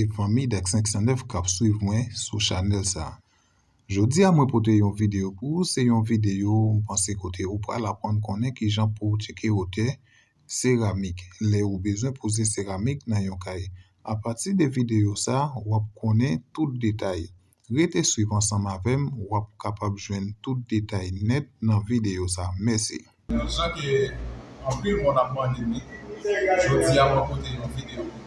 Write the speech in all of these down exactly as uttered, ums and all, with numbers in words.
e fanmi Dak senk san nèf k ap swiv mwen sou chanèl sa. Jodi a mwen pote yon videyo pou ou, se yon videyo m panse kote ou pral aprann konnen kijan pou w tcheke wotè seramik lè ou bezwen poze seramik nan yon kay. Apati de videyo sa, w ap konnen tout detay. Rete swiv ansanm avè m, w ap kapab jwenn tout detay nèt nan videyo sa. Mèsi. Yon jan ke anpil moun ap mande m li, jodi a mwen pote yon videyo pou nou.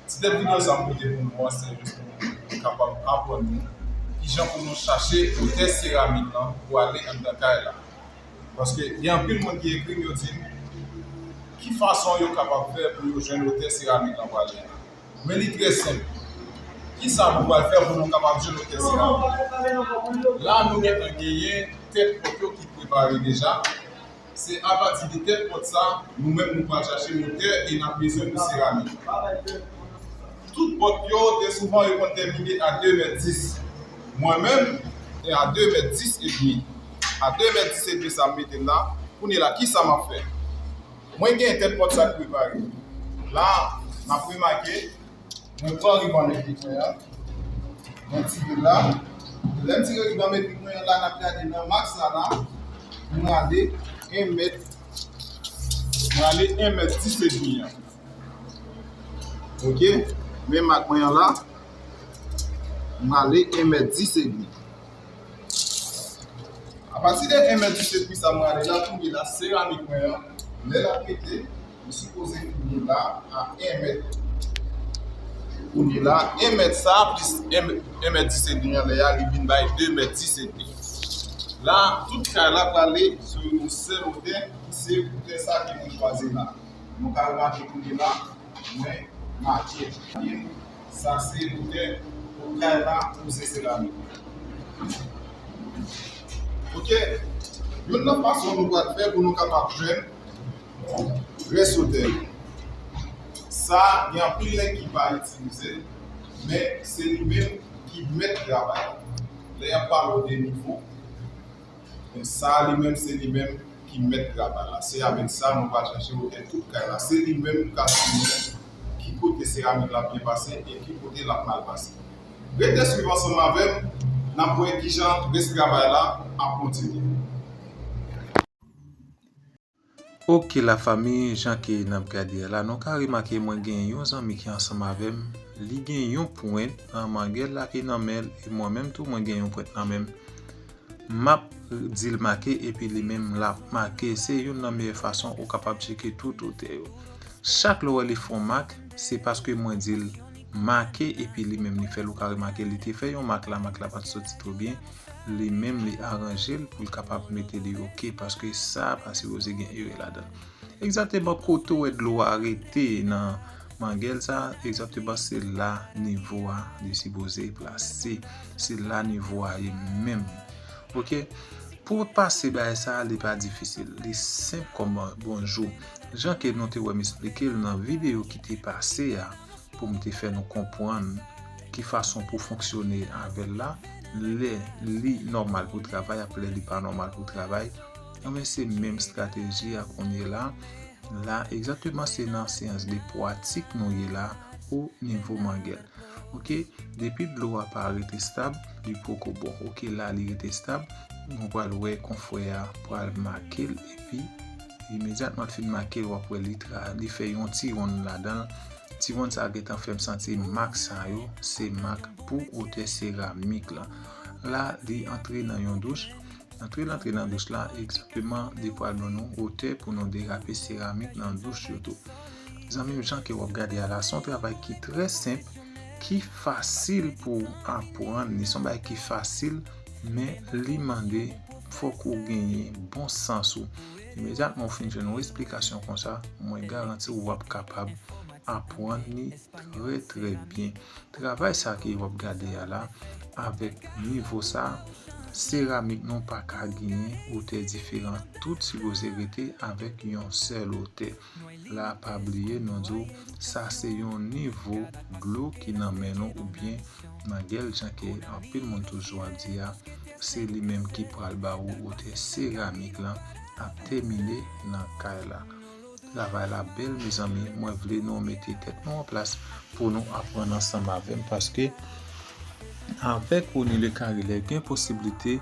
Ti tèt videyo sa m pote pou nou an, se jis pou nou kapab aprann nou kijan pou nou chache wotè seramik lan pou ale anndan kay la. Paske gen anpil moun ki ekri m, yo di m ki fason yo kapab fè pou yo jwenn wotè seramik lan pou ale. Men li trè senp. Kisa nou pral fè pou nou kapab jwenn wotè seramik? La, nou gentan genyen tèt pòt yo ki prepare deja. Se apati de tèt pòt sa, nou menm nou pral chache wotè e n ap bezwen pou seramik. Tout pòt yo, te souvan, yo konn tèmine a de mèt dis. Mwen menm, e a de mèt dis edmi. A de mèt dis edmi sa m mete m la. Kounye la, kisa m ap fè? Mwen gen tèt pòt sa k prepare. La, n ap remake, mwen pran riban metrik mwen an, mwen tire l la. Lè m tire riban metrik mwen an la, n ap gade nan mak sa la, mwen ale en mèt, mwen ale en mèt dis edmi an. Oke? Men mak mwen an la, mwen ale en mèt dis edmi. Apati de en mèt dis edmi sa mwen ale la, kounye la, seramik mwen an, lè l ap mete, li sipoze vini la a en mèt. Kounye la, en mèt sa plis en mèt dis edmi anlè a, li vin bay de mèt dis edmi. La, tout kay la prale sou yon sèl wotè, ki se wotè sa ke mwen chwazi la. Nou ka remake kounye la, mwen make. Sa se wotè pou kay la poze seramik. Oke. Youn nan fason nou pral fè pou nou kapab jwenn rès wotè yo. Sa, gen anpil nèg ki pa itilize l, men se li menm ki mèt travay la. Lè y ap pale w de nivo, men sa li menm, se li menm ki mèt travay la. Se avèk sa nou pral chache wotè tout kay la. Se li menm k ap di nou ki kote seramik la byen pase e ki kote l ap mal pase. Rete swiv ansanm avè m, n ap wè kijan rès travay la ap kontinye. Oke, lafanmi, jan ke n ap gade a la, nou ka remake mwen gen yon zanmi ki ansanm avè m. Li gen yon pwent nan mangèl la ki nan men l, e mwen menm tou, mwen gen yon pwent nan men m. M ap di l make, epi li menm l ap make. Se youn nan meyè fason ou kapab tcheke tout wotè yo. Chak lè w wè li fè yon mak, se paske mwen di l make, epi li menm li fè l. Ou ka remake, li te fè yon mak la, mak la pa t soti twò byen. Li menm li aranje l pou l kapab mete li oke, paske sa pa sipoze gen erè ladan l. Egzakteman kote w wè dlo a rete nan mangèl sa, egzakteman se la nivo a li sipoze plase. Se la nivo a ye menm. Oke? Pou pase bagay sa, li pa difisil. Li senp kòm bonjou. Jan ke nou te wè m esplike l nan videyo ki te pase a, pou m te fè nou konprann ki fason pou fonksyone avè l la, lè li nòmal pou travay ak lè li pa nòmal pou travay, enben se menm estrateji a kounye la. La, egzakteman, se nan seyans de pwatik nou ye la o nivo mangèl. Oke, depi dlo a pa rete stab, li poko bon. Oke, la li rete stab, nou pral wè konfrè a pral make l, epi imedyatman l fin make l, w ap wè li tra-, li fè yon ti wonn ladan l. Ti wonn sa gentan fè m santi mak sa yo, se mak pou wotè seramik la. La, li antre nan yon douch. Antre l antre nan douch la, egzakteman, li pral ban nou wotè pou nou derape seramik nan douch yo tou. Zanmi m, jan ke w ap gade a la, se yon travay ki trè senp, ki fasil pou w aprann. Li se yon bagay ki fasil, men li mande fòk ou genyen bon sans ou. Imedyatman ou fin jwenn yon esplikasyon konsa, mwen garanti w w ap kapab aprann li trè, trè byen. Travay sa ke w ap gade a la, avèk nivo sa, seramik nou pa ka genyen wotè diferan. Tout sipoze rete avèk yon sèl wotè. La, pa bliye, nou di w, sa se yon nivo dlo ki nan men nou oubyen nan gèl, jan ke anpil moun toujou ap di a, se li menm ki pral ba ou wotè seramik lan ap tèmine nan kay la. Travay la bèl, mezanmi. Mwen vle nou mete tèt nou an plas pou nou aprann ansanm avè m, paske avèk Rony Le Carré, gen posiblite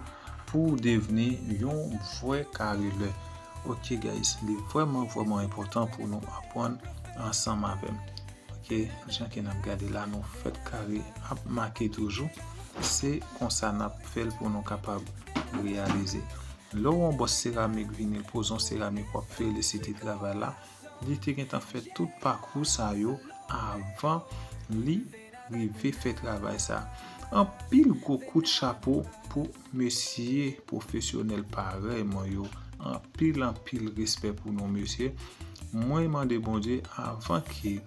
pou w devni yon vrè carreleur. Ok, guys, li vrèman, vrèman enpòtan pou nou aprann ansanm avè m. Ok, jan ke n ap gade la, nou fèt kare ap make toujou. Se konsa n ap fè l pou nou kapab reyalize. Lè w wè yon bòs seramik vini, l poze yon seramik, w ap felisite travay la. Li te gentan fè tout pakou sa yo avan li rive fè travay sa. Anpil gwo kout chapo pou mesye pwofesyonèl parèy mwen yo. Anpil, anpil respè pou nou, mesye. Mwen mande Bondye avan ke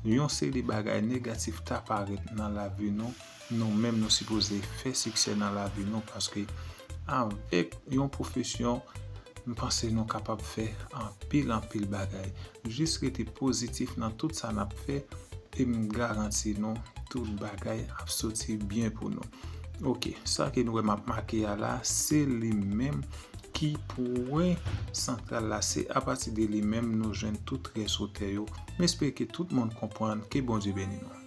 yon seri bagay negatif ta parèt nan lavi nou, nou menm nou sipoze fè siksè nan lavi nou, paske avèk yon pwofesyon, m panse nou kapab fè anpil, anpil bagay. Jis rete pozitif nan tout sa n ap fè, e m garanti nou tout bagay ap soti byen pou nou. Ok, sa ke nou wè m ap make a la, se li menm ki pwen santral la. Se apati de li menm nou jwenn tout rès wotè yo. M espere ke tout moun konprann. Ke Bondye beni nou.